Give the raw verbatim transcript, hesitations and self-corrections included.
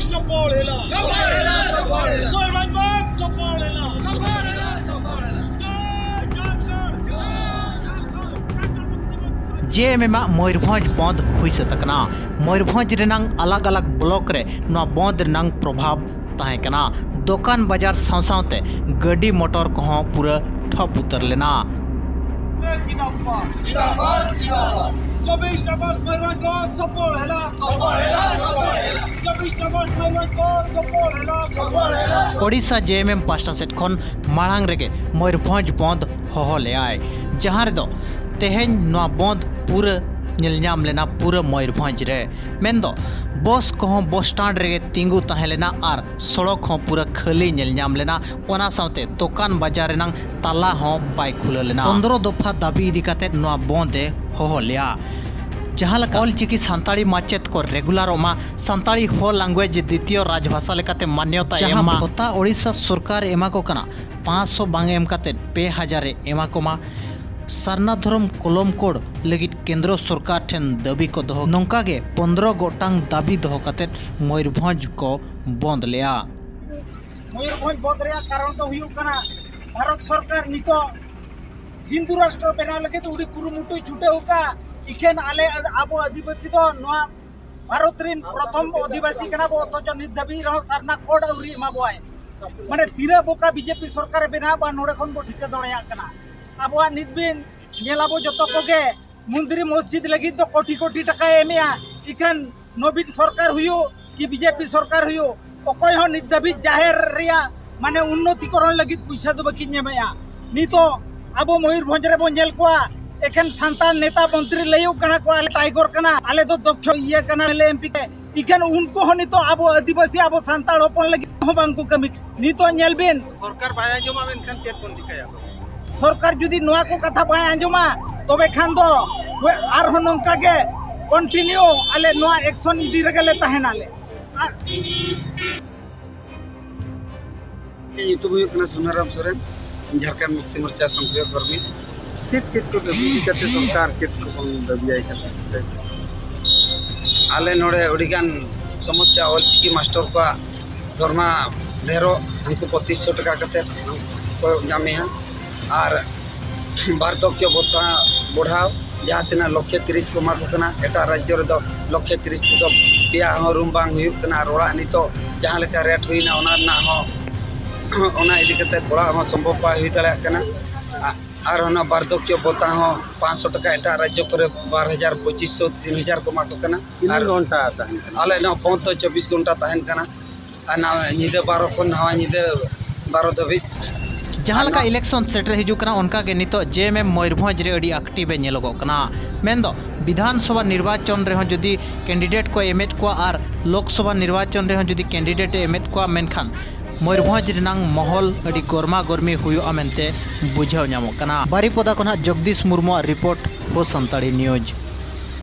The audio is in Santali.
ᱥᱟᱯᱚᱲ ᱦᱮᱞᱟ᱾ ᱥᱟᱯᱚᱲ ᱦᱮᱞᱟ, ᱥᱟᱯᱚᱲ ᱦᱮᱞᱟ᱾ ᱢᱚᱭᱩᱨᱵᱷᱚᱸᱡᱽ ᱵᱟᱸᱫᱷ ᱥᱟᱯᱚᱲ ᱦᱮᱞᱟ᱾ ᱥᱟᱯᱚᱲ ᱦᱮᱞᱟ, ᱥᱟᱯᱚᱲ ᱦᱮᱞᱟ᱾ ᱡᱟᱭ ᱡᱷᱟᱨᱠᱷᱚᱸᱰ, ᱡᱟᱭ ᱡᱷᱟᱨᱠᱷᱚᱸᱰ᱾ ᱡᱮ ᱮᱢ ᱮᱢ ᱟᱜ ᱢᱚᱭᱩᱨᱵᱷᱚᱸᱡᱽ ᱵᱚᱸᱫᱽ ᱦᱩᱭ ᱥᱟᱹᱛ ᱟᱠᱟᱱᱟ᱾ ᱢᱚᱭᱩᱨᱵᱷᱚᱸᱡᱽ ᱨᱮᱱᱟᱝ ᱟᱞᱟᱜᱽ ᱟᱞᱟᱜᱽ ᱵᱞᱚᱠ ᱨᱮ ᱱᱚᱣᱟ ᱵᱚᱸᱫᱽ ᱨᱮᱱᱟᱝ ᱯᱨᱚᱵᱷᱟᱵᱽ ᱛᱟᱦᱮᱸ ᱠᱟᱱᱟ᱾ ᱫᱚᱠᱟᱱ ᱵᱟᱡᱟᱨ ᱥᱟᱶ ᱥᱟᱶᱛᱮ ᱜᱟᱹᱰᱤ ᱢᱚᱴᱚᱨ ᱠᱚᱦᱚᱸ ᱯᱩᱨᱟᱹ ᱴᱷᱚᱯ ᱩᱛᱟᱹᱨ ᱞᱮᱱᱟ᱾ ᱡᱤᱱᱫᱟᱵᱟᱫ, ᱡᱤᱱᱫᱟᱵᱟᱫ, ᱡᱤᱱᱫᱟᱵᱟᱫ᱾ ᱪᱚᱵᱵᱤᱥ ᱟᱜᱚᱥᱴ ᱢᱚᱭᱩᱨᱵᱷᱚᱸᱡᱽ ᱵᱚᱸᱫᱽ ᱥᱟᱯᱚᱲ ᱦᱮᱞᱟ, ᱥᱟᱯᱚᱲ ᱦᱮᱞᱟ, ᱥᱟᱯᱚᱲ ᱦᱮᱞᱟ᱾ ᱪᱚᱵᱵᱤᱥ ᱟᱜᱚᱥᱴ ᱢᱚᱭᱩᱨᱵᱷᱚᱸᱡᱽ ᱵᱚᱸᱫᱽ ᱥᱟᱯᱚᱲ ᱦᱮᱞᱟ, ᱥᱟᱯᱚᱲ ᱦᱮᱞᱟ᱾ ᱳᱰᱤᱥᱟ ᱡᱮ ᱮᱢ ᱮᱢ ᱯᱟᱦᱴᱟ ᱥᱮᱫ ᱠᱷᱚᱱ ᱢᱟᱲᱟᱝ ᱨᱮᱜᱮ ᱢᱚᱭᱩᱨᱵᱷᱚᱸᱡᱽ ᱵᱚᱸᱫᱽ ᱦᱚᱦᱚ ᱞᱮᱜᱼᱟᱭ, ᱡᱟᱦᱟᱸ ᱨᱮᱫᱚ ᱛᱮᱦᱮᱧ ᱱᱚᱣᱟ ᱵᱚᱸᱫᱽ ᱯᱩᱨᱟᱹ ᱧᱮᱞ ᱧᱟᱢ ᱞᱮᱱᱟ ᱯᱩᱨᱟᱹ ᱢᱚᱭᱩᱨᱵᱷᱚᱸᱡᱽ ᱨᱮ᱾ ᱢᱮᱱᱫᱚ ᱵᱚᱥ ᱠᱚᱦᱚᱸ ᱵᱚᱥ ᱥᱴᱟᱱᱰ ᱨᱮᱜᱮ ᱛᱤᱸᱜᱩ ᱛᱟᱦᱮᱸ ᱞᱮᱱᱟ ᱟᱨ ᱥᱚᱲᱚᱠ ᱦᱚᱸ ᱯᱩᱨᱟᱹ ᱠᱷᱟᱹᱞᱤ ᱧᱮᱞ ᱧᱟᱢ ᱞᱮᱱᱟ᱾ ᱚᱱᱟ ᱥᱟᱶᱛᱮ ᱫᱚᱠᱟᱱ ᱵᱟᱡᱟᱨ ᱨᱮᱱᱟᱝ ᱛᱟᱞᱟ ᱦᱚᱸ ᱵᱟᱭ ᱠᱷᱩᱞᱟᱹᱣ ᱞᱮᱱᱟ᱾ ᱯᱚᱱᱫᱽᱨᱚ ᱫᱚᱯᱷᱟ ᱫᱟᱹᱵᱤ ᱤᱫᱤ ᱠᱟᱛᱮ ᱱᱚᱣᱟ ᱵᱚᱸᱫᱽ ᱮ ᱦᱚᱦᱚ ᱞᱮᱜᱼᱟ, ᱡᱟᱦᱟᱸ ᱞᱮᱠᱟ ᱚᱞᱪᱤᱠᱤ ᱥᱟᱱᱛᱟᱲᱤ ᱢᱟᱪᱮᱫ ᱠᱚ ᱨᱮᱜᱩᱞᱟᱨᱚᱜ ᱢᱟ, ᱥᱟᱱᱛᱟᱲᱤ ᱦᱚ ᱞᱮᱝᱜᱩᱭᱮᱡᱽ ᱫᱤᱛᱤᱭᱚ ᱨᱟᱡᱽᱵᱷᱟᱥᱟ ᱞᱮᱠᱟᱛᱮ ᱢᱟᱱᱭᱚᱛᱟ ᱡᱟᱦᱟᱸ ᱮᱢ ᱢᱟ᱾ ᱵᱷᱚᱛᱟ ᱳᱰᱤᱥᱟ ᱥᱚᱨᱠᱟᱨ ᱮᱢᱟ ᱠᱚ ᱠᱟᱱᱟ, ᱯᱟᱸᱪᱥᱚ ᱵᱟᱝ ᱮᱢ ᱠᱟᱛᱮ ᱯᱮ ᱦᱟᱡᱟᱨ ᱮ ᱮᱢᱟ ᱠᱚᱢᱟ᱾ ᱥᱟᱨᱱᱟ ᱫᱷᱚᱨᱚᱢ ᱠᱚᱞᱚᱢ ᱠᱳᱰ ᱞᱟᱹᱜᱤᱫ ᱠᱮᱱᱫᱨᱚ ᱥᱚᱨᱠᱟᱨ ᱴᱷᱮᱱ ᱫᱟᱹᱵᱤ ᱠᱚ ᱫᱚᱦᱚ, ᱱᱚᱝᱠᱟ ᱜᱮ ᱯᱚᱱᱫᱽᱨᱚ ᱜᱚᱴᱟᱝ ᱫᱟᱹᱵᱤ ᱫᱚᱦᱚ ᱠᱟᱛᱮ ᱢᱚᱭᱩᱨᱵᱷᱚᱸᱡᱽ ᱠᱚ ᱵᱚᱸᱫᱽ ᱞᱮᱜᱼᱟ᱾ ᱢᱚᱭᱩᱨᱵᱷᱚᱸᱡᱽ ᱵᱚᱸᱫᱽ ᱨᱮᱭᱟᱜ ᱠᱟᱨᱚᱱ ᱫᱚ ᱦᱩᱭᱩᱜ ᱠᱟᱱᱟ, ᱵᱷᱟᱨᱚᱛ ᱥᱚᱨᱠᱟᱨ ᱱᱤᱛᱚᱜ ᱦᱤᱱᱫᱩ ᱨᱟᱥᱴᱨᱚ ᱵᱮᱱᱟᱣ ᱞᱟᱹᱜᱤᱫ ᱩᱰᱤ ᱠᱩᱨᱩᱢᱩᱴᱩᱭ ᱪᱷᱩᱴᱟᱹᱣ ᱟᱠᱟᱫ᱾ ᱤᱠᱷᱟᱹᱱ ᱟᱞᱮ ᱟᱵᱚ ᱟᱹᱫᱤᱵᱟᱹᱥᱤ ᱫᱚ ᱱᱚᱣᱟ ᱵᱷᱟᱨᱚᱛ ᱨᱤᱱ ᱯᱨᱚᱛᱷᱚᱢ ᱟᱹᱫᱤᱵᱟᱹᱥᱤ ᱠᱟᱱᱟ ᱵᱚ, ᱚᱛᱷᱚᱪᱚ ᱱᱤᱛ ᱫᱷᱟᱹᱵᱤᱡ ᱨᱮᱦᱚᱸ ᱥᱟᱨᱱᱟ ᱠᱳᱰ ᱟᱹᱣᱨᱤ ᱮᱢᱟ ᱵᱚᱣᱟᱭ᱾ ᱢᱟᱱᱮ ᱛᱤᱱᱟᱹᱜ ᱵᱚᱠᱟ ᱵᱤᱡᱮᱯᱤ ᱥᱚᱨᱠᱟᱨᱮ ᱵᱮᱱᱟᱣ ᱵᱟ, ᱱᱚᱰᱮ ᱠᱷᱚᱱ ᱵᱚ ᱴᱷᱤᱠᱟᱹ ᱫᱟᱲᱮᱭᱟᱜ ᱠᱟᱱᱟ᱾ ᱟᱵᱚᱣᱟᱜ ᱱᱤᱛ ᱵᱤᱱ ᱧᱮᱞ ᱟᱵᱚ ᱡᱚᱛᱚ ᱠᱚᱜᱮ ᱢᱚᱱᱫᱤᱨ ᱢᱚᱥᱡᱤᱫ ᱞᱟᱹᱜᱤᱫ ᱫᱚ ᱠᱳᱴᱤ ᱠᱳᱴᱤ ᱴᱟᱠᱟᱭ ᱮᱢᱮᱜᱼᱟ, ᱤᱠᱷᱟᱹᱱ ᱱᱚᱵᱤᱱ ᱥᱚᱨᱠᱟᱨ ᱦᱩᱭᱩᱜ ᱠᱤ ᱵᱤᱡᱮᱯᱤ ᱥᱚᱨᱠᱟᱨ ᱦᱩᱭᱩᱜ, ᱚᱠᱚᱭ ᱦᱚᱸ ᱱᱤᱛ ᱫᱷᱟᱹᱵᱤᱡ ᱡᱟᱦᱮᱨ ᱨᱮᱭᱟᱜ ᱢᱟᱱᱮ ᱩᱱᱱᱚᱛᱤᱠᱚᱨᱚᱱ ᱞᱟᱹᱜᱤᱫ ᱯᱩᱭᱥᱟᱹ ᱫᱚ ᱵᱟᱹᱠᱤᱱ ᱧᱟᱢᱮᱜᱼᱟ᱾ ᱱᱤᱛᱚᱜ ᱟᱵᱚ ᱢᱚᱭᱩᱨᱵᱷᱚᱸᱡᱽ ᱨᱮᱵᱚᱱ ᱧᱮᱞ ᱠᱚᱣᱟ, ᱮᱠᱷᱮᱱ ᱥᱟᱱᱛᱟᱲ ᱱᱮᱛᱟ ᱢᱚᱱᱛᱨᱤ ᱞᱟᱹᱭᱚᱜ ᱠᱟᱱᱟ ᱠᱚ, "ᱟᱞᱮ ᱴᱟᱭᱜᱚᱨ ᱠᱟᱱᱟ, ᱟᱞᱮ ᱫᱚ ᱫᱚᱠᱷᱚ ᱤᱭᱟᱹ ᱠᱟᱱᱟ, ᱟᱞᱮ ᱮᱢᱯᱤ ᱠᱮ", ᱤᱠᱷᱟᱹᱱ ᱩᱱᱠᱩ ᱦᱚᱸ ᱱᱤᱛᱚᱜ ᱟᱵᱚ ᱟᱹᱫᱤᱵᱟᱹᱥᱤ, ᱟᱵᱚ ᱥᱟᱱᱛᱟᱲ ᱦᱚᱯᱚᱱ ᱞᱟᱹᱜᱤᱫ ᱦᱚᱸ ᱵᱟᱝ ᱠᱚ ᱠᱟᱹᱢᱤ᱾ ᱱᱤᱛᱚᱜ ᱧᱮᱞ ᱵᱤᱱ, ᱥᱚᱨᱠᱟᱨ ᱵᱟᱭ ᱟᱸᱡᱚᱢᱟ, ᱢᱮᱱᱠᱷᱟᱱ ᱪᱮᱫ ᱵᱚᱱ ᱪᱤᱠᱟᱹᱭᱟ? ᱥᱚᱨᱠᱟᱨ ᱡᱩᱫᱤ ᱱᱚᱣᱟ ᱠᱚ ᱠᱟᱛᱷᱟ ᱵᱟᱭ ᱟᱸᱡᱚᱢᱟ, ᱛᱚᱵᱮ ᱠᱷᱟᱱ ᱫᱚ ᱟᱨᱦᱚᱸ ᱱᱚᱝᱠᱟ ᱜᱮ ᱠᱚᱱᱴᱤᱱᱤᱭᱩ ᱟᱞᱮ ᱱᱚᱣᱟ ᱮᱠᱥᱚᱱ ᱤᱫᱤ ᱨᱮᱜᱮ ᱞᱮ ᱛᱟᱦᱮᱱᱟᱞᱮ᱾ ᱟᱨ ᱤᱧᱟᱹᱜ ᱧᱩᱛᱩᱢ ᱦᱩᱭᱩᱜ ᱠᱟᱱᱟ ᱥᱩᱱᱟᱨᱟᱢ ᱥᱚᱨᱮᱱ, ᱡᱷᱟᱲᱠᱷᱚᱸᱰ ᱢᱩᱠᱛᱤ ᱢᱳᱨᱪᱟ ᱥᱚᱝᱥᱚᱫᱤᱭᱚ ᱠᱚᱨᱢᱤ᱾ ᱪᱮᱫ ᱪᱮᱫ ᱠᱚ ᱫᱟᱹᱵᱤ ᱤᱫᱤ ᱠᱟᱛᱮ ᱥᱚᱨᱠᱟᱨ ᱪᱮᱫ ᱠᱚᱵᱚᱱ ᱫᱟᱹᱵᱤᱭᱟᱭ ᱠᱟᱱᱟ? ᱟᱞᱮ ᱱᱚᱰᱮ ᱟᱹᱰᱤᱜᱟᱱ ᱥᱚᱢᱚᱥᱥᱟ ᱚᱞᱪᱤᱠᱤ ᱢᱟᱥᱴᱚᱨ ᱠᱚᱣᱟᱜ ᱫᱷᱚᱨᱢᱟ ᱰᱷᱮᱨᱚᱜ, ᱩᱱᱠᱩ ᱯᱚᱸᱪᱤᱥ ᱥᱚ ᱴᱟᱠᱟ ᱠᱟᱛᱮ ᱠᱚ ᱧᱟᱢᱮᱜᱼᱟ᱾ ᱟᱨ ᱵᱟᱨᱫᱷᱚᱠᱭᱚ ᱵᱷᱚᱛᱟ ᱵᱚᱲᱦᱟᱣ, ᱡᱟᱦᱟᱸ ᱛᱤᱱᱟᱹᱜ ᱞᱚᱠᱷᱮ ᱛᱤᱨᱤᱥ ᱠᱚ ᱮᱢᱟ ᱠᱚ ᱠᱟᱱᱟ, ᱮᱴᱟᱜ ᱨᱟᱡᱽᱡᱚ ᱨᱮᱫᱚ ᱞᱚᱠᱷᱮ ᱛᱤᱨᱤᱥ ᱛᱮᱫᱚ ᱯᱮᱭᱟ ᱦᱚᱸ ᱨᱩᱢ ᱵᱟᱝ ᱦᱩᱭᱩᱜ ᱠᱟᱱᱟ᱾ ᱟᱨ ᱚᱲᱟᱜ ᱱᱤᱛᱚᱜ ᱡᱟᱦᱟᱸ ᱞᱮᱠᱟ ᱨᱮᱴ ᱦᱩᱭᱱᱟ, ᱚᱱᱟ ᱨᱮᱱᱟᱜ ᱦᱚᱸ ᱚᱱᱟ ᱤᱫᱤ ᱠᱟᱛᱮ ᱚᱲᱟᱜ ᱦᱚᱸ ᱥᱚᱢᱵᱷᱚᱵ ᱵᱟᱭ ᱦᱩᱭ ᱫᱟᱲᱮᱭᱟᱜ ᱠᱟᱱᱟ᱾ ᱟ-, ᱟᱨ ᱚᱱᱟ ᱵᱟᱨᱫᱷᱚᱠᱭᱚ ᱵᱷᱚᱛᱟ ᱦᱚᱸ ᱯᱟᱸᱪᱥᱚ ᱴᱟᱠᱟ, ᱮᱴᱟᱜ ᱨᱟᱡᱽᱡᱚ ᱠᱚᱨᱮ ᱵᱟᱨ ᱦᱟᱡᱟᱨ, ᱯᱚᱸᱪᱤᱥ ᱥᱚ, ᱛᱤᱱ ᱦᱟᱡᱟᱨ ᱠᱚ ᱮᱢᱟ ᱠᱚ ᱠᱟᱱᱟ᱾ ᱛᱤᱱᱟᱹᱜ ᱟᱨ ᱜᱷᱚᱱᱴᱟ ᱛᱟᱦᱮᱱ ᱠᱟᱱᱟ? ᱟᱞᱮ ᱱᱚᱣᱟ ᱵᱚᱱᱫᱷ ᱫᱚ ᱪᱚᱵᱵᱤᱥ ᱜᱷᱚᱱᱴᱟ ᱛᱟᱦᱮᱱ ᱠᱟᱱᱟ᱾ ᱟᱨ ᱱᱟᱣᱟ ᱧᱤᱫᱟᱹ ᱵᱟᱨᱚ ᱠᱷᱚᱱ ᱱᱟᱣᱟ ᱧᱤᱫᱟᱹ ᱵᱟᱨᱚ ᱫᱷᱟᱹᱵᱤᱡ᱾ ᱡᱟᱦᱟᱸ ᱟᱨ ᱞᱮᱠᱟ ᱱᱚᱣᱟ ᱤᱞᱮᱠᱥᱚᱱ ᱥᱮᱴᱮᱨ ᱦᱤᱡᱩᱜ ᱠᱟᱱᱟ, ᱚᱱᱠᱟ ᱜᱮ ᱱᱤᱛᱚᱜ ᱡᱮ ᱮᱢ ᱮᱢ ᱢᱚᱭᱩᱨᱵᱷᱚᱸᱡᱽ ᱨᱮ ᱟᱹᱰᱤ ᱮᱠᱴᱤᱵᱷ ᱮ ᱧᱮᱞᱚᱜᱚᱜ ᱠᱟᱱᱟ᱾ ᱢᱮᱱᱫᱚ ᱵᱤᱫᱷᱟᱱ ᱥᱚᱵᱷᱟ ᱱᱤᱨᱵᱟᱪᱚᱱ ᱨᱮᱦᱚᱸ ᱡᱩᱫᱤ ᱠᱮᱱᱰᱤᱰᱮᱴ ᱠᱚ ᱮᱢᱮᱫ ᱠᱚᱣᱟ ᱟᱨ ᱞᱳᱠ ᱥᱚᱵᱷᱟ ᱱᱤᱨᱵᱟᱪᱚᱱ ᱨᱮᱦᱚᱸ ᱡᱩᱫᱤ ᱠᱮᱱᱰᱤᱰᱮᱴ ᱮ ᱮᱢᱮᱫ ᱠᱚᱣᱟ, ᱢᱮᱱᱠᱷᱟᱱ ᱢᱚᱭᱩᱨᱵᱷᱚᱸᱡᱽ ᱨᱮᱱᱟᱝ ᱢᱚᱦᱚᱞ ᱟᱹᱰᱤ ᱜᱚᱨᱢᱟ ᱜᱚᱨᱢᱤ ᱦᱩᱭᱩᱜᱼᱟ ᱢᱮᱱᱛᱮ ᱵᱩᱡᱷᱟᱹᱣ ᱧᱟᱢᱚᱜ ᱠᱟᱱᱟ᱾ ᱵᱟᱨᱤᱯᱚᱫᱟ ᱠᱷᱚᱱᱟᱜ ᱡᱚᱜᱽᱫᱤᱥ ᱢᱩᱨᱢᱩᱣᱟᱜ ᱨᱤᱯᱳᱨᱴ, ᱦᱳ ᱥᱟᱱᱛᱟᱲᱤ ᱱᱤᱭᱩᱡᱽ᱾